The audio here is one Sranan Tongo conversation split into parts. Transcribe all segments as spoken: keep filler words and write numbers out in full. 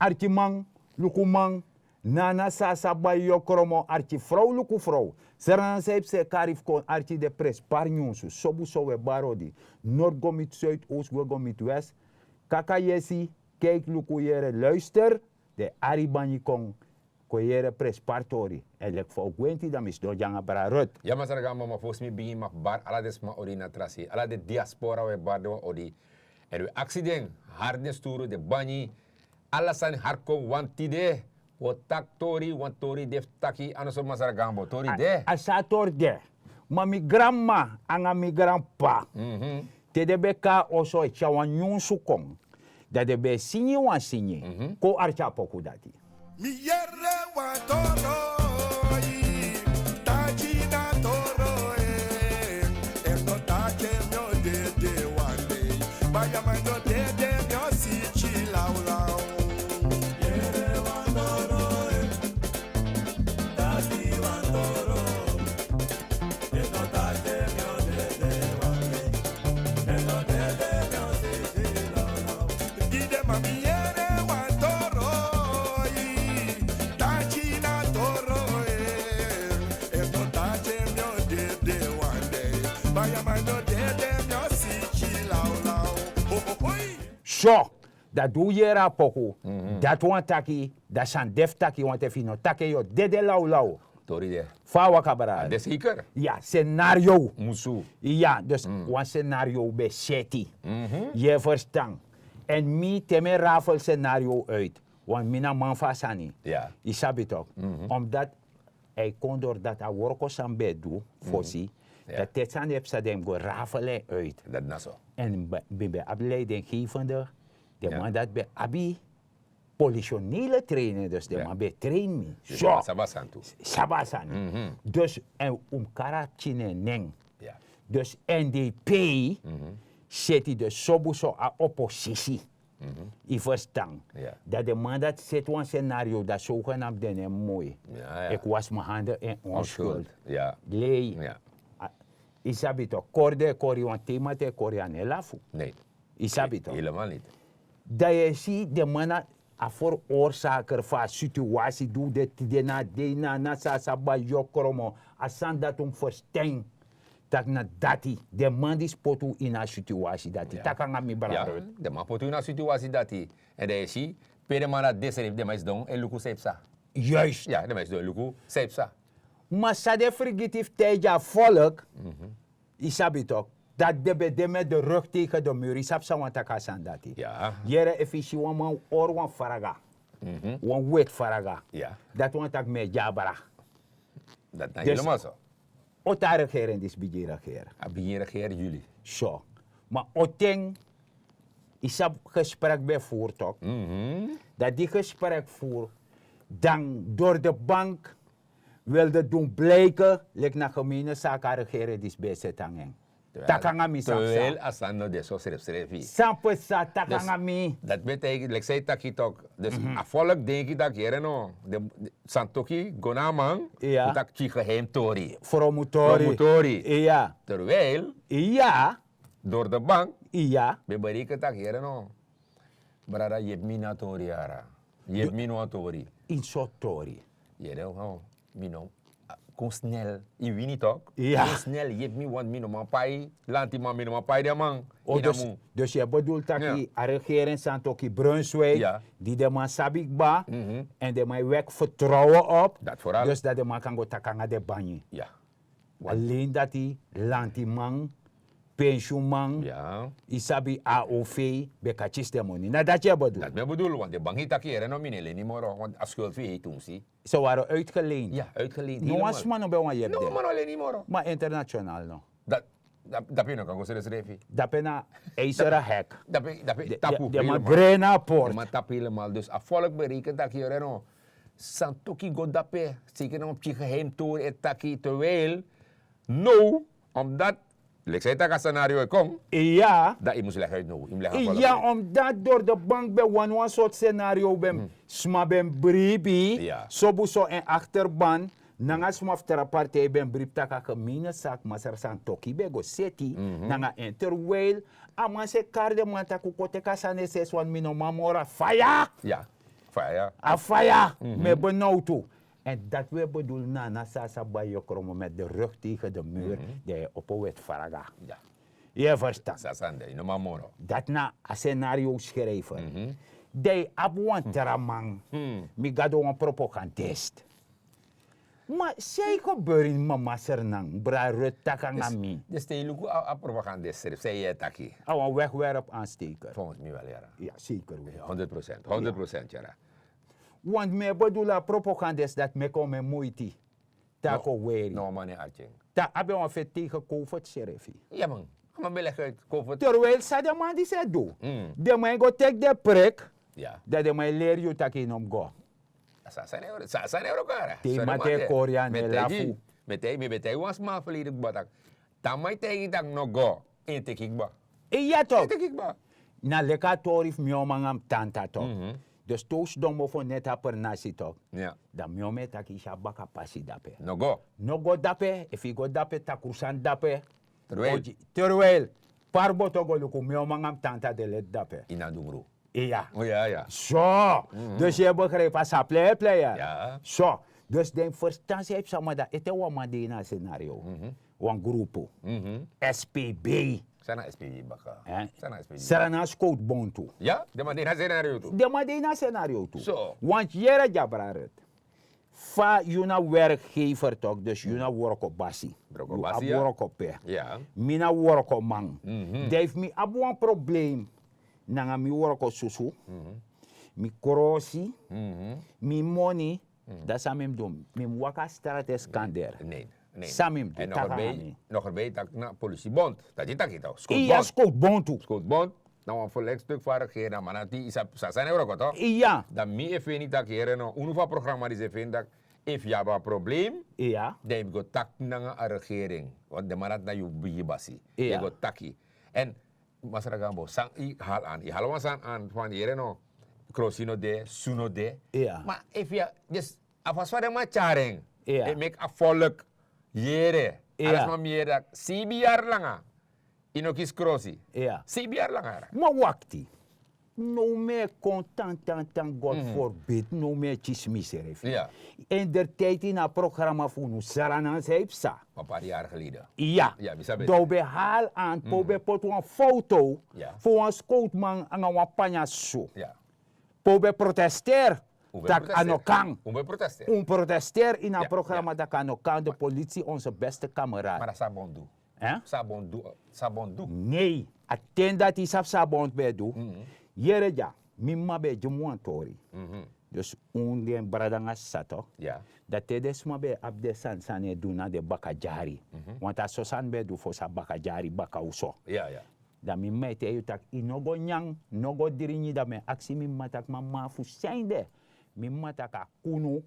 Arkiman, lukuman, nana sasa bai yokromo arki frow luku frow. Srana san e psa e kari fu kon arki de prespari nyunsu sobu so we bari odi. Nord go miti suid oos we go miti west. Kaka yesi, keiki luku yere luister. Den e ari banyi kon kon yere prespari tori. Èn leki fa un gwenti dan mi sidon gi nanga brada rut. Ya masra gan mama fosi mi bigin maki bari ala den sma odi na tra sei ala den diaspora we bari den wan odi. Èn we aksi den hari den sturu den banyi. Ala sani hari kon wan tide. Wi o taki tori wan tori de fu taki a no so masra gambo tori de. A sa tori de. Ma mi granmama nanga mi granpapa, te den ben kon na oso e tyari wan nyunsu kon, dan den ben e singi wan singi. Kon arki a poku dati. Mi yere wan toro e taki na toro e. Efu no taki en mi o dede wan dei. Baya man no dede mi o siki lawlaw. Yere wan toro e taki wan toro. So, dan di un yere a poku, dati wani taki dan sani de fu taki wante fu yu no taki en yu o dede lawlaw. Fa a waka brada? Ya, senario. Musu. Ya, dus wan senario ben seti. Yu e ferstan? Èn mi te mi e rafel senario uit, want mi na man fu a sani. Yu sabi tok? Omdat a e kon dori dati a worko san mi ben e du fosi, dan te sani e psa dan yu mus go rafel en uit. Èn mi ben abi leidinggevende. Den man dati ben abi polisionele trainen dus den man ben e train mi. So, sabi a sani. Dus èn un mus kari a pikin na en nen. Dus n d p seti dus sobu so a oposisi. Yu ferstan? Dan den man dati seti wan senario dati sogenamdi den nen moi. Eki wasi mi handel en onskuld. Lei. Yu sabi tok kori den e kori wan tema te e kori a no e lafu. Yu sabi tok? Dan yu e si den man na a ferorsaker fu a situasi di un de tide na a dei na a na so a sa bai yokromo. A sani dati un mus ferstan tak' na dati den man disi poti un ini a situasi dati tak' nanga mi brada. Den man poti un ini a situasi dati. Èn dan yu e si pe den man dati de srefi den man e sidon e luku san e psa. Juist. Den man e sidon e luku san e psa. Ma san den frigiti fu taigi a folk, yu sabi tok, dati den ben de met de rug tegen de mur yu sabi san wani taki a sani dati. Yere efu yu si wan man ori wan fraga, wan weti fraga, dati wani taki mi e gi abra. Dati na helemaal so. Oti a regering disi bigin regeri. A bigin regeri yuli. So, ma oti en yu sabi gesprek ben furu tok. Dan di gesprek furu dan dori de bank wilde dun blike leki na gemene saka a regering disi ben e seti nanga en. Taki nanga mi san psa? Terwijl a sani no de so srefsrefi. San psa taki nanga mi? Dati ben taigi leki san yu taki tok. Dus a folk denki tak' yere no, santoki go na a man fu taki tyige heim tori. Fromu tori. Terwijl dori de bank ben bereiken tak' yere no. Brada yepi mi na tori yara. Yepi mi no a tori. Ini sortu tori? Yere no, mi no kon snel. Yu wini tok? Kon snel yepi mi want mi no man pai lantiman mi no man pai den man. Dus yu e bedul taki a regering santoki brunswik di den man sabi kba, èn den man e weki fertrowen op. Dus dati den man kan go taki nanga den banyi. Alen dati lantiman, pensyunman, yu sabi a o v ben kan kisi den moni na dati yu e bedul. Dati mi e bedul want den bangi taki yere no mi no e leni moro want a skuld fu yu heiti un si. Ze wari uitgeleend. No wan sma no ben wan yepi den. Ma international no. Dape yu no kan go srefsrefi. Dape na eisere hek. Dape tapu. Den man grei na a port. Den man tapu helemaal dus a folk bereken taki yere no, santoki go dape. Zeker na wan pikin geheim tori e taki terwijl now, omdat leki san yu taki a scenario e kon. Iya. Dan yu mus legi uit now. Iya, omdat dori de bank ben wani wan sortu scenario ben sma ben bribi sobuso en akterban nanga sma fu tra partij ben bribi tak' a gemene saki masra santoki ben go seti nanga en terwijl a man se kari den man tak' un kon teki a sani e sesi wan mi no man moro a faya. A faya. Mi e benowtu. En dat we bedoel nana sasa bayokromo met de rug tegen de muur. Den e opo wet faraga. Ye verstan? Sasande ino man moro. Dat na a scenario schrijver. Den abi wan tra man. Mi gado wan propagandist. Ma seiko burin mama sernan bra rut takanga mi. Dus te yu luku a propagandist srif sei ye taki. A wan wegwerp aansteker. Volgens mi wel yara. Ya zeker we. Honderd procent. Honderd procent yara. Want mi e bedoel a propagandist dat mi e kon mi e moiti. Tako weri. No man e arching. Ta abi wan feti tegen covid srefi. Ya man. A man ben leg uit covid. Terwijl san den man disi e du, den man e go teki den prik. Dan den man e leri yu taki yu no mus go. Sani euro kara. Te yu man te e kori yu a no e lafu. Mi e taigi mi ben taigi wan sma a ferleden kba taki, te a man e taigi yu tak' no go, en yu teki kba. Iya tok'. Na leki a tori fu mi oma nanga mi tanta tok'. Dus te un sidon mofo neti a pernasi tok', dan mi oma e taki yu si a baka pasi dape. No go. No go dape. Efu yu go dape takru sani dape. Terwijl pari boto go luku mi oma nanga mi tanta de leti dape. Ini a dungru. Iya. So. Dus yu e begripi a sa plei e plei ya. So. Dus den ferstan san yu psa ma dan ete wan man de ini a scenario. Wan grupu. S P B. San na S P B baka? San na S P B? Srana skowtu bontu. Ya den man de ini a scenario tu. Den man de ini a scenario tu. Want yere dyabrarut, fa yu na werkgever tok', dus yu na workobasi. Yu abi workope. Mi na workoman. Dan efu mi abi wan probleem nanga mi workosusu, mi krosi, mi moni, dan san mi mus du? Mi mus waka a strati e skander. San mi mus du? Taki nanga mi. Nogerbei taki na polisibond, dati yu taki tok'? Iya. Skowtu bontu. Skowtu bontu. Na wan verlekstuk fu a regering na man dati yu sabi san san na e wroko tok'? Iya. Dan mi e feni tak' here no unu fu a programa disi e feni tak' efu yu abi a probleem, dan yu mus go taki nanga a regering. Want den man dati na yu bigi basi. Yu e go taki. Èn masra gambo san yu hali an yu hali wan sani an fan yu here no, krosi no de, su no de. Ma efu yu a fasi fa den man tyari en e meki a folk yere. Ala sma mi yere dati sibi yari langa yu no kisi krosi. Sibi yari langa yara. Ma wakti. Now mi e kon tan tan tan god forbid now mi e kisi misrefi. Endertijd ini a programa fu unu sranan san e psa. Wan pari yari geleden. Iya. Dan un ben hali an pe un ben poti wan foto fu wan skowtuman nanga wan panya susu. Pe un ben protesteri tak' a no kan. Un protesteri ini a programa tak' a no kan de polisi onse beste kameraad. Sabon du. Nei. A ten dati yu sabi sabon ben du. Yere dya, mi mama ben e gi mi wan tori. Dus un den brada nanga sisa tok', dan te den sma ben e abi den sani san e du na den bakadyari. Want a so sani ben e du fosi a bakadyari baka un so. Dan mi mama e taigi yu tak' yu no go nyan, no go dringi. Dan mi e aksi mi mama tak' mama fu san ede? Mi mama tak' a kunu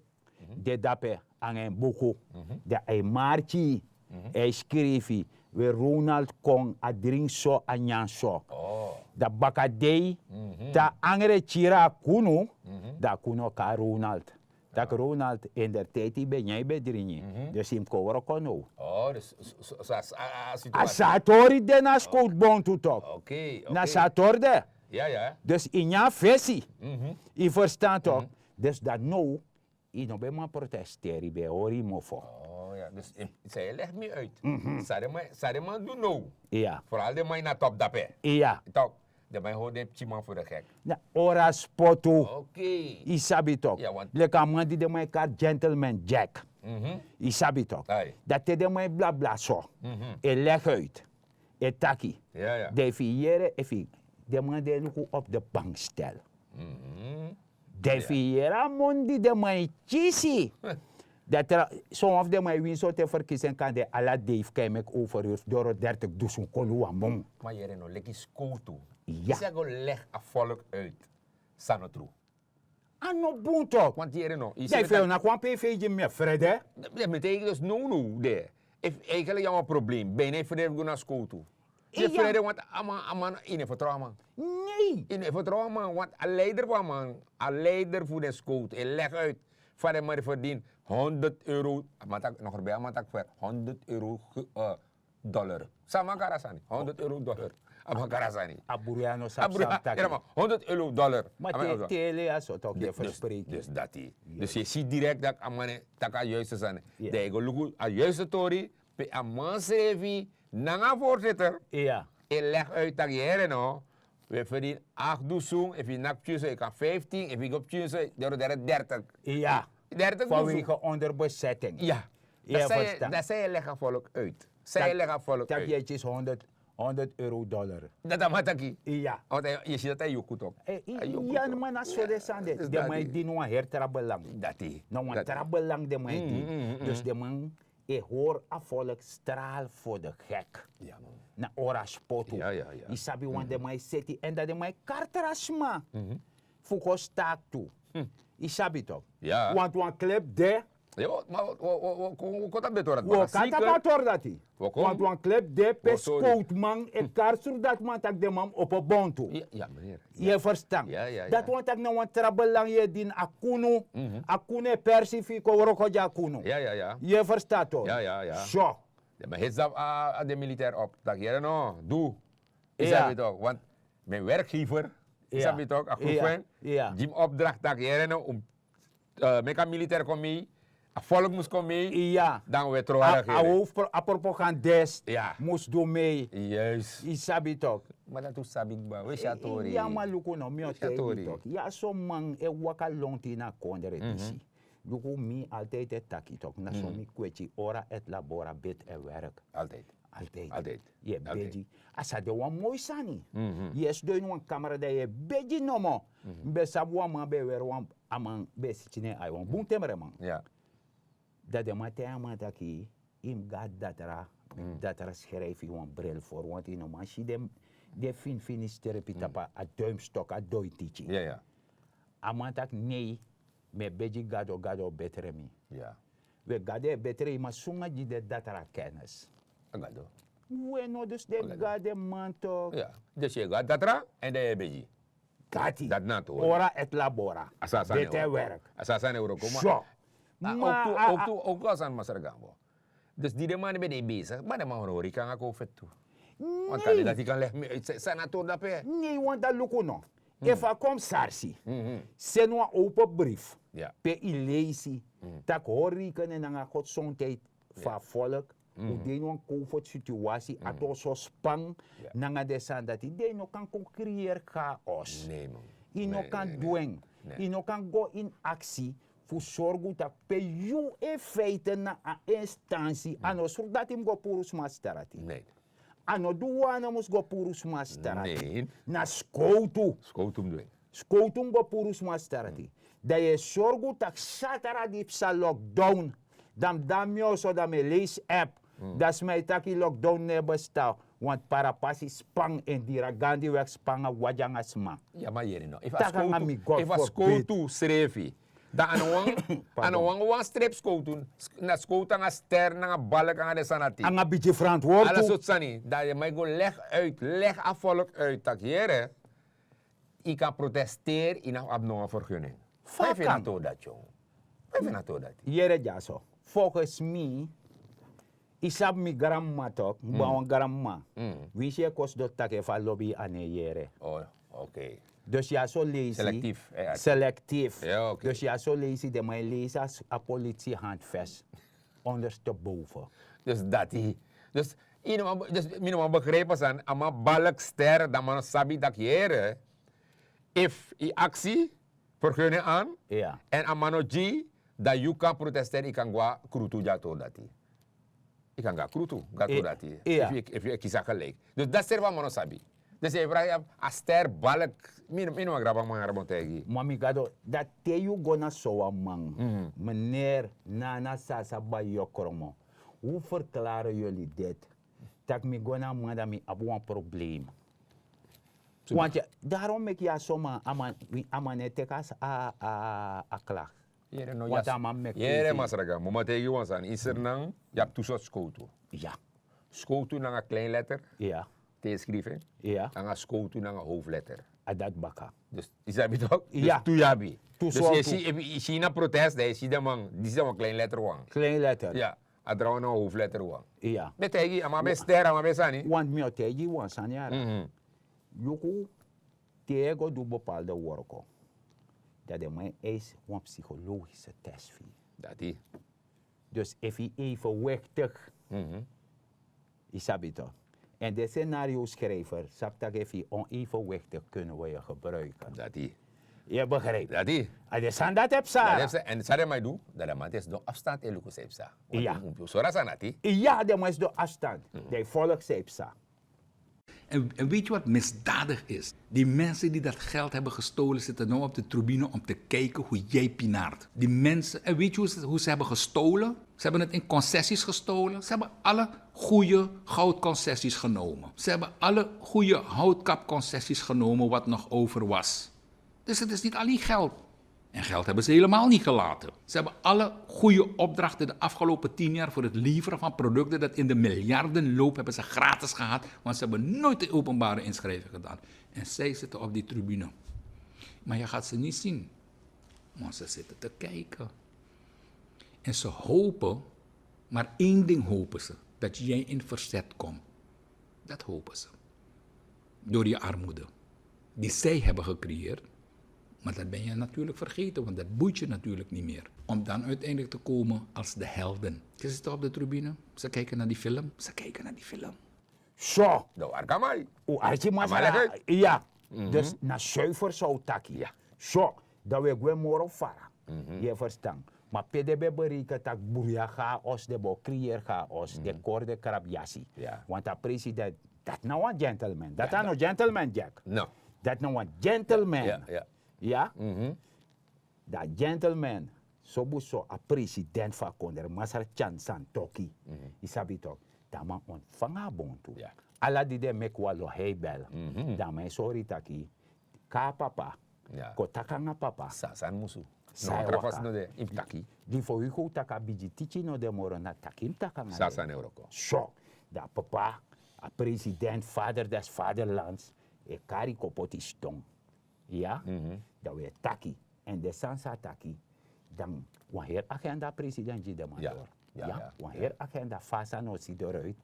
de dape nanga en buku. Dan a e marki, a e skrifi, we ronald kon a dringi so a nyan so. Dan bakadei te a angre e kiri a kunu, dan a kunu o kon na ronald. Tak' ronald, endertijd yu ben nyan yu ben dringi. Dus yu mus kon wroko now. A sa a tori de na skowtu bontu tok'. Na sa a tori de. Dus yu nyan fesi. Yu ferstan tok'? Dus dan now yu no ben man protesteri yu ben e hori yu mofo. San yu e legi mi uit? San den man du now? Foral den man ini a topu dape. Tok', den man e hori den pikinman fu den gek. Na ora spotu. Yu sabi tok'? Leki a man di den man e kari gentleman jack. Yu sabi tok'? Dan te den man e blabla so, e legi uit, e taki, dan efu yu yere efu den man di e luku op de bankstel, dan efu yu yere a moni di den man e kisi, dan tra son wan fu den man e wini sortu e ferkisi en kande ala dei fu kan e meki overheur fu doro dertik dusun kolu wan mun. Ma yere no leki skowtu. Yu sa go legi a folk uit san no tru. A no bun tok'. Want yere no yu si yu feri naki wan pe yu feri gi mi e frede. Mi e taigi dus nownow de, efu eigenlik yu abi wan probleem ben yu no e frede fu go na skowtu. Yu e frede want a man a man yu no e fertrow a man. Nei. Yu no e fertrow a man want a leider fu a man, a leider fu den skowtu e legi uit fa den man e ferdini honderd euro. A man taki nogerbei a man taki feri honderd euro. Dollar. San man kari a sani honderd euro dollar. A makara sani. A bruya no sabi san taki. Honderd euro dollar. Ma te lei a so toki e verspreki. Dus dati. Dus yu e si direkt dati a man e taki a yuiste sani. Dan yu go luku a yuiste tori pe a man srefi nanga a voorzitter e leg uit taki yere no, we ferdin acht dusun efu yu naki pikin so yu kan vijftien efu yu go pikin so yu doro dere dertig. Iya. Dertig dusun. Vanwege onderbezetting. Iya. Dan san yu e leg a volk uit? San yu e leg a volk uit? Taki yu e kisi honderd honderd euro dollar. Dati a man taki. Iya. Want yu si dati a yuku tok. Iya. Man na so den sani de. Den man e dini wan heri tra belang. Dati na wan tra belang den man e dini. Dus den man e hori a volk stral for de gek. Na ora spotu. Yu sabi wan den man e seti èn dan den man e kari tra sma fu go staki tu. Yu sabi tok. Want wan klep de. Ma wi o kon tapu a tori dati. Wi o kon tapu a tori dati. Want wan klep de pe skowtuman e kari srutu dati man taki den man mus opo bontu. Yu e ferstan? Dati wani taki na wan tra belang yu e dini a kunu. A kunu e persi fu yu kon wroko gi a kunu. Yu e ferstan tok? So. Den man heti sabi a den militair op taki yere no du. Yu sabi tok want mi werkgever, yu sabi tok, a krufu en gi mi opdrakti taki yere no, un meki a militair kon mei, a volk mus kon mei. Dan we tron a regering. A propagandist mus du mei. Yu sabi tok. Ma dati un sabi kba, we si a tori. Ya man luku no mi o taigi tok ya so man e waka lontu ini a kondre disi. Luku mi altijdi e taki tok na so mi kweti ora et labora beti e werk. Altijdi. Yu e begi. A sa de wan moi sani. Yu e sidon ini wan kamera dan yu e begi nomo. Mi ben sabi wan man ben e weri wan, a man ben e siti na en ai wan bun temreman. Dan den man taigi a man taki yu mus go na datra. Datra skrijfi wan bril for wantu yu no man si den finfini strepi tapu a duimstok a doitiki. A man taki nei, mi e begi gado, gado o betre mi. We gado e betre yu ma sunga gi den datra kennis. We no dus den gado e man tok. Dus yu e go na datra èn dan yu e begi. Dati na a tori. Ora et labora. Beti e werk. A sani e wroko ma. Oktu a sani masra gambo. Dus di den man ben de besig ma den man hori kan a kofet tu. Want kan dati kan legi mi uit san na tori dape. Nei want a luku no. Efu a kom sarsi, seni wan open brif pe yu leisi tak' hori reikenen nanga godsondheid fu a volk. Un de ini wan kofot situasi a toso span nanga den sani dati den yu no kan kon kriyeri chaos. Yu no kan dwen. Yu no kan go ini aksi fu sorgu tak' pe yu e feite na a instansi a no sru dati mus go puru sma strati. A no du wan a no mus go puru sma strati. Na skowtu. Skowtu mus go puru sma strati. Dan yu e sorgu tak' satra di psa lockdown dan mi dan mi oso dan mi e leisi app. Dan sma e taki lockdown no e besta. Want parapasi span en diri a gandi wek span a wagi nanga sma. Taki nanga mi god forbid. Srefi dan a no wan wan strip skowtu. Na skowtu nanga ster nanga balk nanga den sani ati nanga bigi frantwortu ala sortu sani. Dan yu man e go legi uit legi a volk uit tak' yere, yu kan protesteri yu no abi no wan verguning. Fa yu feni a tori dati? Fa yu feni a tori dati? Yere dyaso, volgens mi yu sabi mi granmama tok mi ban wan granmama. Winsi yu e kosi doti tak' efu a lobi yu a no e yere. Dus yu a so leisi selektif. Dus yu a so leisi den man e leisi a politie handvest onderste boven. Dus dati dus mi no man begrijpi a sani a man balk ster dan man no sabi tak' yere. Efu yu aksi verguning an èn a man no gi, dan yu kan protesteri yu kan go na krutu gi a tori dati. Yu kan go na krutu gi a tori dati efu yu e kisi a gelijk. Dus dati srefi a man no sabi. Dus yu e vragi a ster balk. Mi no man grabu a man yara bon taigi yu. Ma mi gado dati te yu go na sowan man, meneer nana sasa bayokromo, un ferklari yuli deti tak' mi go na a man dan mi abi wan problem. Want darom meki yu a soma a man no e teki a klak. Want a man meki yere masraga mama taigi wan sani insernan. Yu abi tu sortu skowtu. Skowtu nanga klein letter te yu skrifi en nanga skowtu nanga howfletter. A dati baka. Dus yu sabi tok? Dus tu yu abi. Dus yu si na protest dan yu si den man disi dan wan klein letter wan klein letter. A draw na wan hoofdletter wan. Iya. Ben taigi a man ben ster, a man ben sani. Want mi o taigi wan sani yara. Luku, te yu e go du bepaalde worko, dan den man e eisi wan psychologische test fu yu. Dati. Dus efu yu evenwichtig, yu sabi toch. En den scenario-schrijver sabi taki efu yu onevenwichtig kunnen we je gebruiken. Dati. Yu e begrijp? Dati. A de sani dati e psa. Dati e psa. En san den man e du, dan den man e sidon afstand e luku san e psa. Iya. Sori a sani dati. Iya, den man e sidon afstand. Dan yu volg san e psa. En, en weet je wat misdadig is? Die mensen die dat geld hebben gestolen zitten nu op de tribune om te kijken hoe jij pinaart. Die mensen, en weet je hoe ze, hoe ze hebben gestolen? Ze hebben het in concessies gestolen. Ze hebben alle goede goudconcessies genomen. Ze hebben alle goede houtkapconcessies genomen wat nog over was. Dus het is niet alleen geld. En geld hebben ze helemaal niet gelaten. Ze hebben alle goede opdrachten de afgelopen tien jaar voor het leveren van producten dat in de miljarden loopt, hebben ze gratis gehad, want ze hebben nooit een openbare inschrijving gedaan. En zij zitten op die tribune. Maar je gaat ze niet zien. Maar ze zitten te kijken. En ze hopen, maar één ding hopen ze, dat jij in verzet komt. Dat hopen ze. Door je armoede. Die zij hebben gecreëerd. Maar dat ben je natuurlijk vergeten, want dat boeit je natuurlijk niet meer. Om dan uiteindelijk te komen als de helden. Ze zitten op de tribune, ze kijken naar die film, ze kijken naar die film. So. Dan warga mai. U arki masra. Iya. Dus na zuiver zou taki. Iya. So, dan we gwe moro fara. Yu e verstan. Ma pe den ben bereken taki bruya chaos, den bo creëer chaos, den kori den krabyasi. Want a president, dat na wan gentleman. Dat na no gentleman, Jack. No. Dat na wan gentleman. Ya. Dan a gentleman, sobu so a president fu a kondre, Masra Tyan Santoki. Yu sabi tok. Dan a man ontfanga a bontu. Ala di den meki wan lo hei bel. Dan a man e sori taki, kon a papa, kon taki nanga papa. San, san musu. San e waka. Di fu wi kon taki a bigi tiki no de moro, na taki mus taki nanga den. So, dan a papa, a president, vader des vaderlands, e kari kon poti sidon. Ya. Dan wi e taki. En den sani san a taki, dan wan heri agenda president gi den man doro. Ya, wan heri agenda, fa a sani o si doro uit.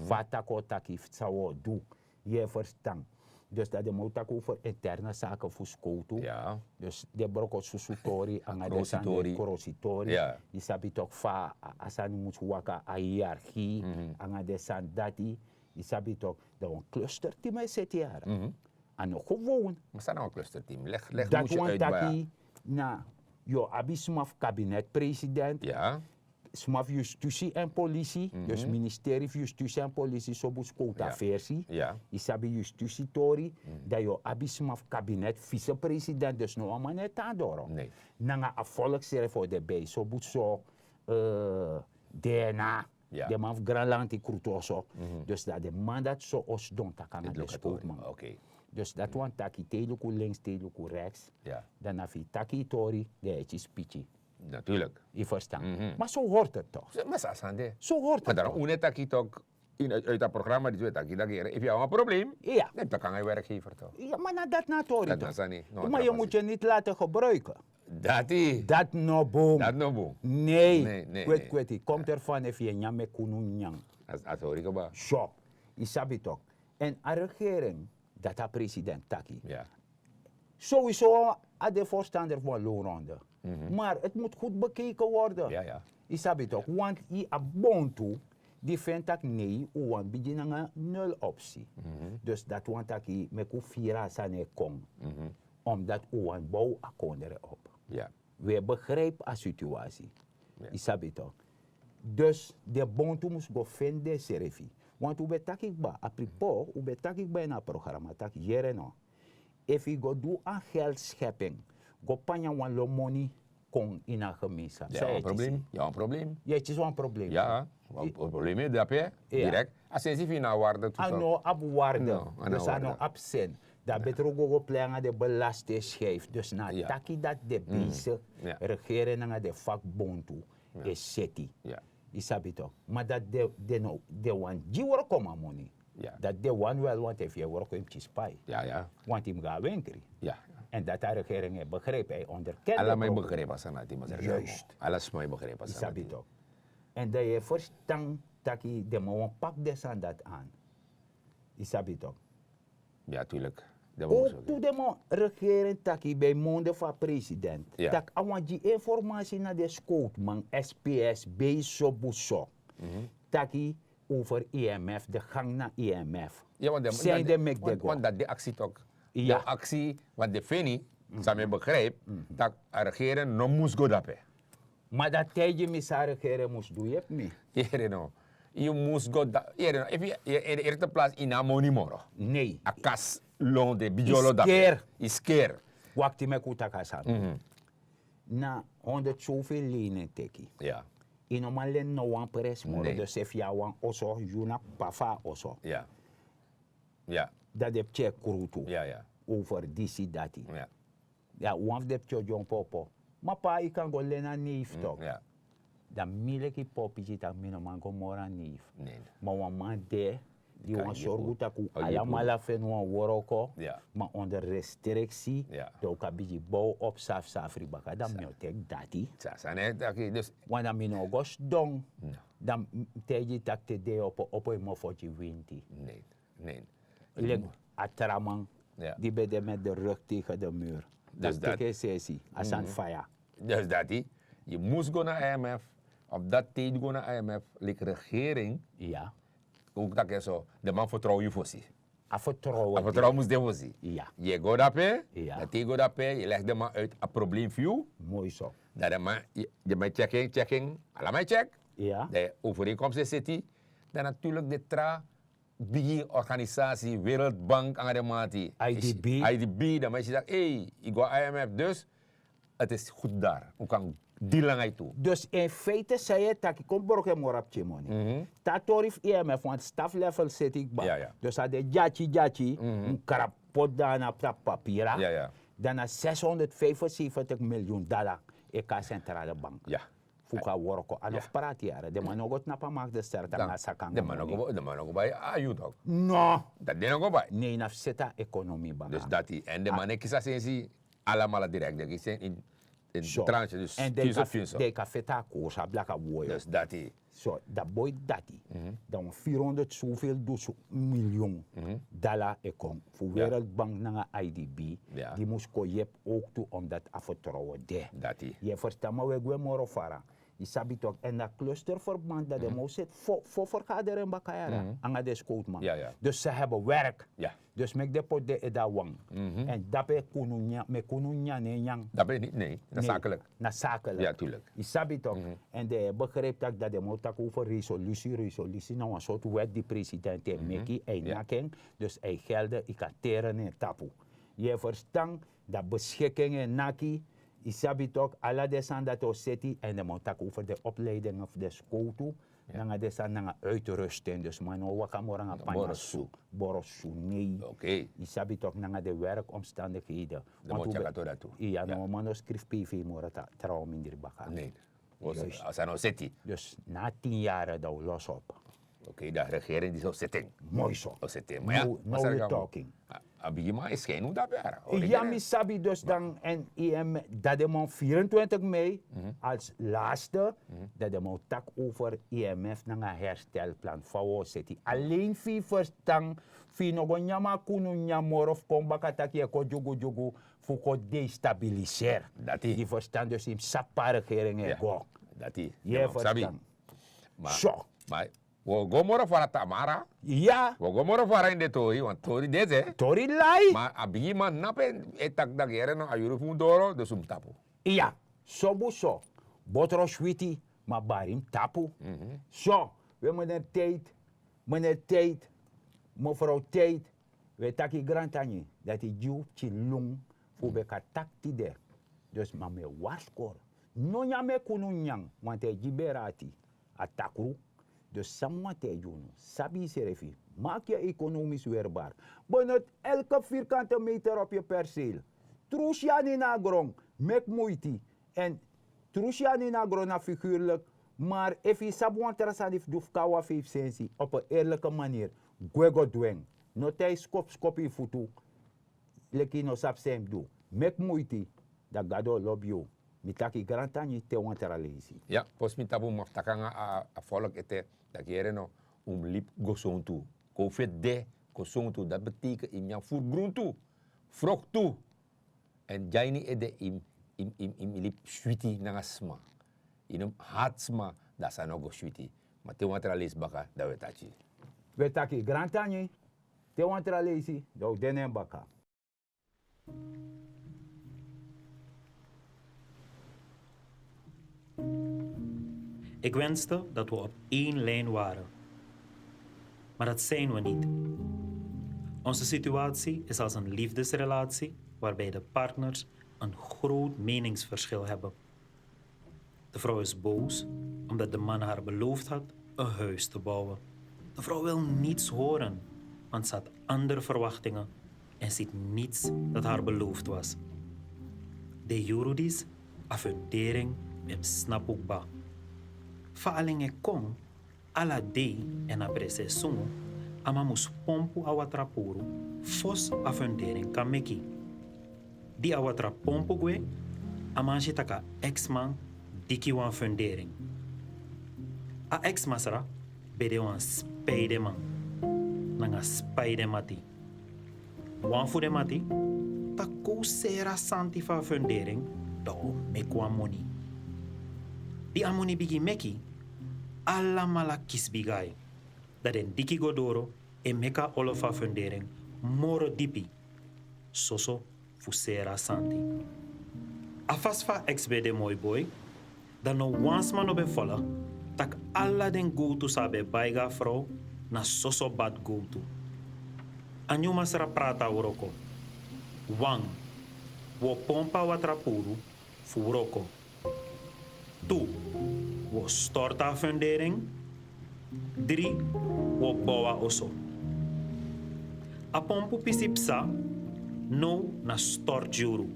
Fa a taki o taki, san wi o du. Yu e verstan. Dus dan den man o taki over interne zaken fu skowtu. Dus den broko susu tori nanga den sani, den krosi tori. Yu sabi tok fa a sani mus waka, a hiërarchie nanga den sani dati. Yu sabi tok, dan wan cluster team e seti yara. A no gewoon. Ma san na wan cluster team? Leg, leg. Dati wan taki na, yu o abi sma fu kabinet president, sma fu justisi en polisi, dus ministeri fu justisi en polisi, sobu skowtu a versi. Yu sabi justisi tori, dan yu o abi sma fu kabinet vicepresident, dus no wan man no e tan doro. Nanga a volk srefi o de bij, sobu so, eh, DNA. Den man fu Granlanti, Krutoso. Dus dan den man dati so o sidon taki nanga den skowtuman. Dus dati wan taki, te yu luku links, te yu luku rechts. Dan na fu yu taki yu tori, den e kisi piki. Natuurlijk. Yu verstan. Ma so hori het toch. Ma so a sani de. So hori het toch. Ma dan un e taki toch, in, uit, uit dat programma die twee taki, dan efu yu abi wan probleem, dan taki nanga yu werkgever toch. Ya, ma na dati na a tori toch. Ma yu mus yu niet laten gebruiken. Dati. Dati no bun. Dati no bun. Nee. Kweti, kweti. Komt ervan efu yu e nyan meki unu nyan. A tori kaba. So, yu sabi toch. En a regering, dati a president taki. Sowieso a de voorstander fu wan loonronde. Maar het moet goed bekeken worden. Yu sabi toch, want yu abi bontu di feni taki nee, un wani bigin nanga nul opsi. Dus dati wani taki meki un firi a sani e kon. Omdat un wani bow a kondre op. Wi e begrijp a situasi. Yu sabi toch. Dus den bontu mus go feni densrefi. Want un ben taki kba, a propos, un ben taki kba ini a programma taki yere no. Efu yu go du a geldschepping, go panya wan lo moni kon ini a gemeenschap. Yu e kisi wan probleem. Yu e kisi wan probleem. Ya, wan probleem yu drape direct. A sensi fu yu no abi waarde tu. A no abi waarde. Dus a no abi zin. Dan betro go go plei nanga den belastingschijf. Dus na taki dati den bezig regering nanga den vakbontu e seti. Yu sabi toch. Ma dati den, den no, den wani gi wroko man moni. Dati den wani wel, want efu yu e wroko yu mus kisi pai. Want yu mus go na wenkri. En dati a regering e begrijp, a e onderken. Ala man e begrijp a sani dati. Juist. Ala sma e begrijp a sani dati. Yu sabi toch. Èn dan yu e ferstan taki den man wani paki den sani dati an. Yu sabi toki? Ya tulik. Den man mus Ook tu den man regering taki yu ben e monde fu a president, taki a wani gi informasi na den skowtuman, sps, beisobu so, taki over imf, de gang na imf. San yu de meki den go? Want dati de aksi toki. Den aksi, want den feni, san mi e begrijpi, tak' a regering no mus go dape. Ma dati taigi mi san a regering mus du yepi mi. Yere no. Yu mus go dape, yere no, efu yu en de erste plasi yu no abi moni moro. Nei. A kasi lon de bigi olo dape. Yu skeri. Wakti meki un taki a sani. Na honderd soveel leni en teki. Yu no man leni no wan pres moro. Dus efu yu abi wan oso, yu na p'pa fu a oso. Dan den pikin e krutu over disi dati. Ya, wan fu den pikin o dyompo opo. Ma pa, yu kan go leni a neifi toki. Dan mi leki popiki tak' mi no man go moro a neifi. Ma wan man de di wani sorgu tak' un alamala feni wan wroko, ma onder restriksi, dan un kan bigin bow op safsafri baka, dan mi o teki dati. Wan dan mi no o go sidon. Dan mi taigi yu tak' te dei opo opo yu mofo gi winti. Leki a tra man di ben de met de rug tegen de mur. Dan teki en sesi a sani faya. Dus dati, yu mus go na imf. Op dati tidi go na imf leki regering. Ya. Ook taki en so, den man fertrow yu fosi. A fertrow mus de fosi. Ya. Yu e go dape. Dan te yu go dape yu legi den man uit a probleem fu yu. Moi so. Dan den man, den man e tyeki en tyeki en. Ala man e tyeki. Dan yu overeenkomst e seti. Dan natuurlik den tra bigi organisasi, wereldbank nanga den man dati. Idb. Idb, dan man e si tak' ei, yu go na imf dus, ti is goed dari un kan dili nanga yu tu. Dus in feite san yu e taki kon broko en moro a pikin moni. Te a tori fu imf want staf level seti kba. Dus a de dyatyi dyatyi, un krapu poti dan na tapu papira. Dan na seshonderdvijfenzeventig miliyun dala e kon na sentrale bank. Fu kon a worko a no fu prati yara den man no go tnapu a makti de sterta nanga saka nanga moni. Den man no go bai a yu tok. No. Dati den no go bai. Nei na fu seti a ekonomi baka. Dus dati èn den man no e kisi a sensi alamala direkti den kisi en in tranche dus. Èn dan yu kan feti a kosi a blaka woyo. Dus dati. So dan boi dati, dan wan firi honderd soveel dusun miliyun dala e kon fu wereldbank nanga idb, di mus kon yepi owk tu omdati a fertrowen de. Yu e ferstan ma un e gwe moro fara. Yu sabi toki èn na klusterferband dati den man o seti fo fergaderen baka yara nanga den skowtuman. Dus se heben werk. Dus meki den poti den ede na wan. Èn dape kunu nyan mi e kunu nyan no e nyan. Dape niti nei. Na sakelik. Na sakelik. Yu sabi toki? Èn den e begripi tak' dati den man o taki over resolusi resolusi na wan sortu wèt di president e meki a e naki en. Dus a e gelde yu kan teri na en tapu. Yu e ferstan? Dati beskikin e naki. Yu sabi toki ala den sani dati o seti èn den man o taki over den opleidingen fu den skowtu nanga den sani nanga uitrusting dus man no o waka moro nanga panya su. Boro su nei. Yu sabi toki nanga den werkomstandikheden. Iya no wan man no skrifi pv moro trawan mindri baka. A sani o seti. Dus na a tin yari dan un losi op. Okei dan a regering disi o seti en. Moi so. O seti en ma ya. Now yu talking. A bigiman e skin un dape ara. Ya mi sabi dus dan en im dati den man vierentwintig mei, als laste, dati den man o taki over imf nanga herstelplan fa un o seti alen fu yu ferstan. Fu yu no go nyan mi a kunu nyan moro fu kon baka tak' yu e kon dyugudyugu fu kon destabiliseri. Yu ferstan dus yu mus sabi pe a regering e go. Yu e ferstan? So. Wi o go moro fara tamara. Iya. Wi o go moro fara ini den tori want tori de se. Tori lai. Ma a bigiman na pe e taki daki yere no a yuru fu un doro dus un mus tapu. Iya. Sobu so. Botro switi. Ma bari mus tapu. So, we meneer teit, meneer teit, mevrouw teit, we taki grantangi dati gi un pikin lung fu un ben kan taki tide. Dus ma mi e warskori, no nyan mi e kunu nyan, want a e gi bere ati. A takru. Dus san mi wani taigi unu, sabi yusrefi, maki yu ekonomis werbar. Benut elke virkante meter op yu perseel. Tru si yu anu ini a gron, meki muiti. Èn tru si yu anu ini a gron na figurlik. Mar efu yu sabi wan tra sani fu du fu kon na wan feifi sensi op en erlike maniri, gwe go du en. No tan yu skopu skopu yu futu. Leki yu no sabi san yu mus du. Meki muiti, dan gado o lobi yu. Mi taki grantangi te wan tra leisi. Ya, fosi mi tapu, mi mus taki nanga a, a volk ete, taki yere no, un mus libi gosontu. Kon fu de gosontu, dati betekent yu mus furu gruntu, froktu. Èn dyaini ede yu mus, yu mus, yu mus, yu mus libi switi nanga sma. Yu no mus hati sma, dan a sani no go switi. Ma te wan tra leisi baka, dan wi e taki. Wi e taki grantangi, te wan tra leisi, dan wi de na en baka. Ik wenste dat we op één lijn waren, maar dat zijn we niet. Onze situatie is als een liefdesrelatie waarbij de partners een groot meningsverschil hebben. De vrouw is boos omdat de man haar beloofd had een huis te bouwen. De vrouw wil niets horen, want ze had andere verwachtingen en ziet niets dat haar beloofd was. De yuru disi, a fundering ben mus snapu kba. Fa a lenge kon, ala dei èn a presi e sungu, a man mus pompu a watra puru fosi a fundering kan meki. Di a watra pompu gwe, a man si tak' a eksman diki wan fundering. A eksmasra ben de wan speideman nanga speidenmati. Wan fu den mati taki kon seri a santi fu a fundering, dan wi o meki wan moni. Di a moni bigin meki, alamala kisi bigi ai. Dan den diki go doro e meki a olo fu a fundering moro dipi. Soso fu seri a santi. A fasi fa a eks ben de moi boi, dan no wan sma no ben folg tak' ala den gowtu san a ben bai gi a frow na soso bati gowtu. A nyun masra prati a wroko. Wan, wi o pompu a watra puru fu wroko. Tu, wi o stortu a fundering. Dri, wi o bow a oso. A pompu pisi psa, now na stortu yuru.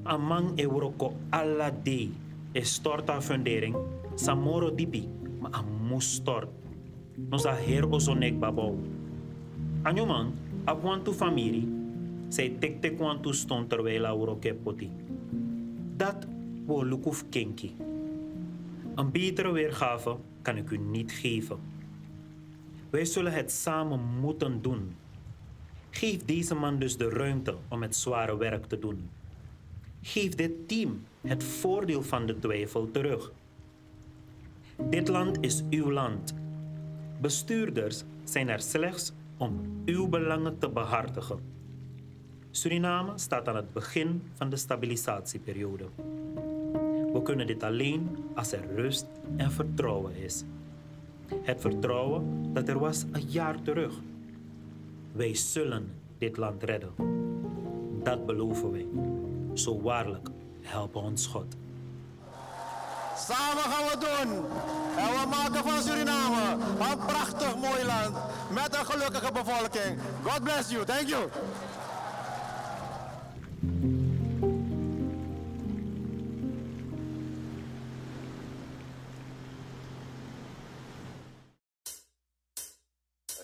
A man e wroko ala dei e stortu a fundering, san moro dipi, ma a mus stortu. Noso a heri oso no e kba bow. A nyun man abi wantu famiri san e teki teki wantu ston terwijl a wroko e poti. Dati wi o luku fu kenki. Een betere weergave kan ik u niet geven. Wij zullen het samen moeten doen. Geef deze man dus de ruimte om het zware werk te doen. Geef dit team het voordeel van de twijfel terug. Dit land is uw land. Bestuurders zijn er slechts om uw belangen te behartigen. Suriname staat aan het begin van de stabilisatieperiode. We kunnen dit alleen als er rust en vertrouwen is. Het vertrouwen dat er was een jaar terug. Wij zullen dit land redden. Dat beloven wij. Zo waarlijk helpen ons God. Samen gaan we doen. En we maken van Suriname een prachtig mooi land met een gelukkige bevolking. God bless you. Thank you.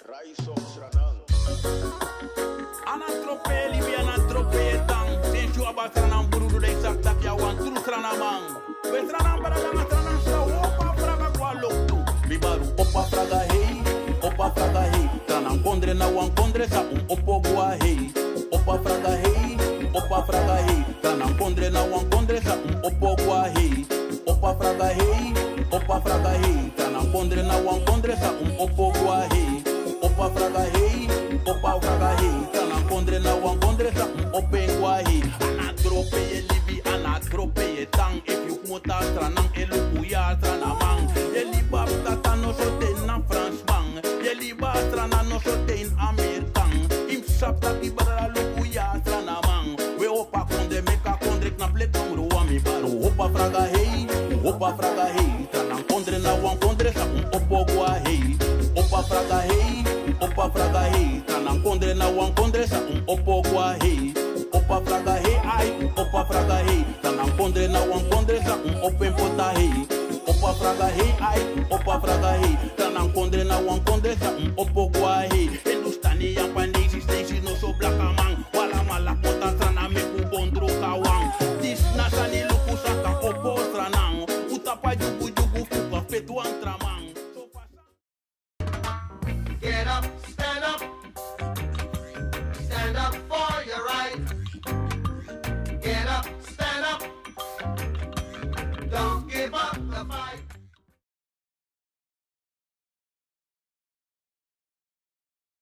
Rise up, Sranan. A no tropi e libi, a no tropi e tan. Sensi yu abi a Sranan brudu, dan yu sabi taki yu na wan tru Srananman. We Sranan brada nanga Sranan sisa, opo a fraga go a loktu. Mi baru, opo a fraga hei, opo a fraga hei. Sranan kondre na wan kondre san un opo go a hei. Opo a fraga hei, opo a fraga hei. Sranan kondre na wan kondre san un opo go a hei. Opo a fraga hei, opo a fraga hei. Sranan kondre na wan kondre san un opo go a hei. Opo a fraga hei, opo a fraga hei. Sranan kondre na wan kondre san un opo en go a hei. A no tropi e libi, a no tropi e tan. Efu yu kmoto a Sranan e luku yu a Srananman. Yu e libi a ptata noso te na Fransman. Yu e libi a Sranan noso te na Amerikan. Yu mus sabi taki brada luku yu a Srananman. We opo a kondre, meki a kondre knapu leki kondre wan, mi baru. Opo a fraga hei, opo a fraga hei. Sranan kondre na wan kondre san un opo go a hei. Opo a fraga hei, opo a fraga hei. Sranan kondre na wan kondre san un opo go a hei. Opo a fraga hei, ai, opo a fraga hei. Sranan kondre na wan kondre san un opo en poti a hei. Opo a fraga hei, ai,